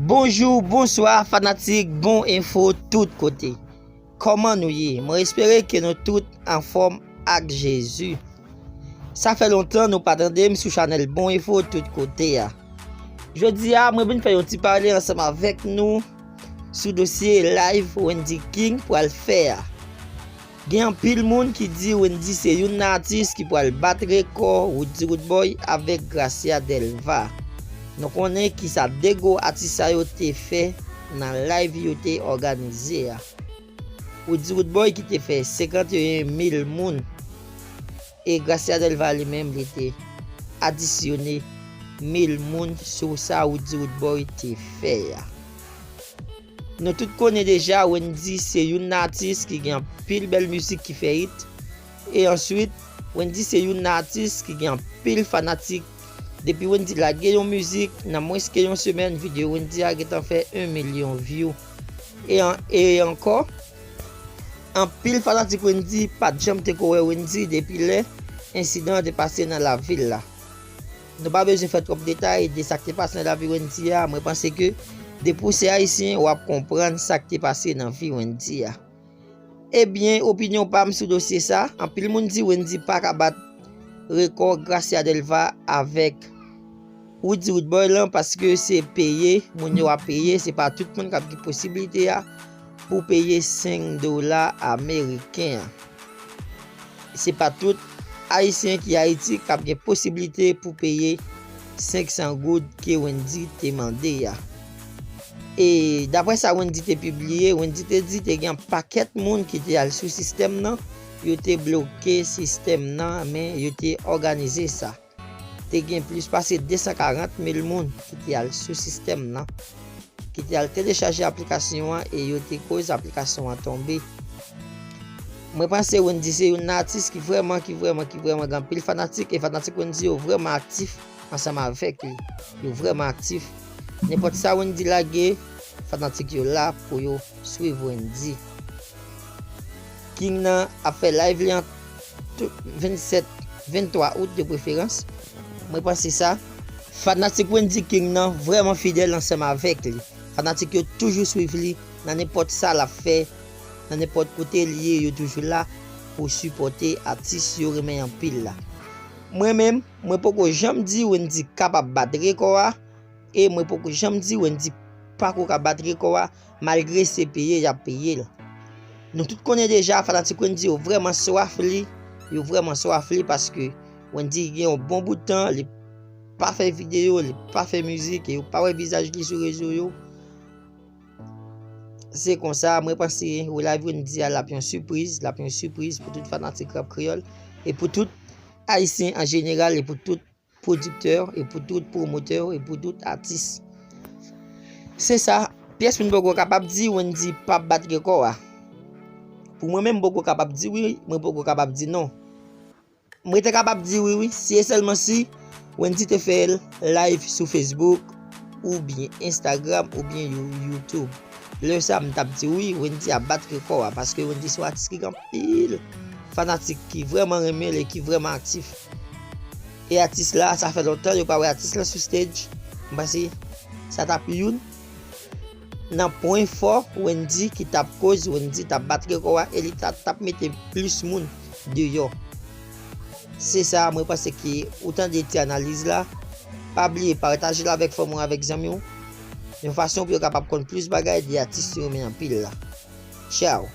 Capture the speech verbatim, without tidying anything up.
Bonjou, bonswa, fanatik Bon Enfo tout kote. Kòman nou ye? Mwen espere ke nou tout anfòm ak Jezi. Sa fè lontan nou pa tande m sou chanèl Bon Enfo tout kote a. Jodi a, mwen vin fè yon ti pale ansanm avèk nou sou dosye live Wendy King pral fè a. Gen anpil moun ki di Wendy se youn nan atis ki pral bat rekò Roody Roodboy avèk Gracia Delva. Nou konnen ki sa de gwo atis sa yo te fè nan live yo te òganize a. Roody Roodboy ki te fè senkanteyen mil moun, e Gracia Delva li menm li te adisyone mil moun sou sa Roody Roodboy te fè a. Nou tout konnen deja Wendy se youn nan atis ki gen anpil bèl mizik ki fè hit. E answit, Wendy se youn nan atis ki gen anpil fanatik. Depi Wendy lage yon mizik, nan mwens ke yon semèn, videyo Wendy a gentan fè yon milyon view. E, an, e ankò, anpil fanatik Wendy pa t janm te ko wè Wendy depi lè ensidan an te pase nan lavil la. Nou pa bezwen fè twòp detay de sa k te pase nan lavi Wendy a. Mwen panse ke depi w se Ayisyen, w ap konprann sa k te pase nan vi Wendy a. Ebyen, opinyon pa m sou dosye sa, anpil moun di Wendy pa ka bat rekò Gracia Delva avèk Roody Roodboy lan, paske se peye moun yo ap peye, se pa tout moun k ap gen posiblite a pou peye senk dola ameriken an. Se pa tout Ayisyen ki Ayiti k ap gen posiblite pou peye senk san goud ke Wendy te mande a. E daprè sa Wendy te pibliye, Wendy te di te gen yon pakèt moun ki te al sou sistèm nan, yo te bloke sistèm nan, men yo te òganize sa. Te gen plis pase de san karant mil moun ki te al sou sistèm nan, ki te al telechaje aplikasyon an e yo te koz aplikasyon an tonbe. Mwen panse Wendy se youn nan atis ki vrèman, ki vrèman, ki vrèman gen anpil fanatik, e fanatik Wendy yo vrèman aktif ansanm avèk li. Yo vrèman aktif. Nenpòt sa Wendy lage, fanatik yo la pou yo swiv Wendy. King nan ap fè live li an tou, vennsèt, venntwa out de preferans. Mwen panse sa. Fanatik Wendy King nan vrèman fidèl ansanm avèk li. Fanatik yo toujou swiv li nan nenpòt sa l ap fè, nan nenpòt kote l ye, yo toujou la pou sipòte atis yo renmen anpil la. Mwen menm, mwen poko janm di Wendy kapab bat rekò a, e mwen poko janm di Wendy pako ka bat rekò a, malgre se peye y ap peye l. Nou tout konnen deja, fanatik Wendy yo vrèman swaf li, yo vrèman swaf li paske Wendy gen yon bon bout tan, li pa fè videyo, li pa fè mizik, e yo pa wè vizaj li sou rezo yo. Se konsa, mwen panse live Wendy a l ap yon sipriz, l ap yon sipriz pou tout fanatik rap kreyòl, e pou tout Ayisyen an jeneral, e pou tout pwodiktè, e pou tout pwomotè, e pou tout atis. Se sa, pyès moun poko kapab di Wendy p ap bat rekò a. Pou mwen menm, m poko kapab di wi, mwen poko kapab di non. Mwen te kapab di wi, wi, si e sèlman si Wendy te fè live sou Facebook, oubyen Instagram, oubyen You-, YouTube. Lè sa, m t ap di wi, Wendy ap bat rekò a, paske Wendy se yon atis ki gen anpil fanatik ki vrèman renmen l e ki vrèman aktif. E atis la, sa fè lontan yo pa wè atis la sou stage. M panse sa t ap youn nan pwen fò Wendy ki t ap koz Wendy t ap bat rekò a e li ta, t ap mete plis moun deyò. Se sa, mwen panse ke ou tande ti analiz la. Pa bliye pataje l avèk fanmi w, avèk zanmi w. Yon fason pou yo kapab konn plis bagay de atis yo renmen anpil la. Tchaw.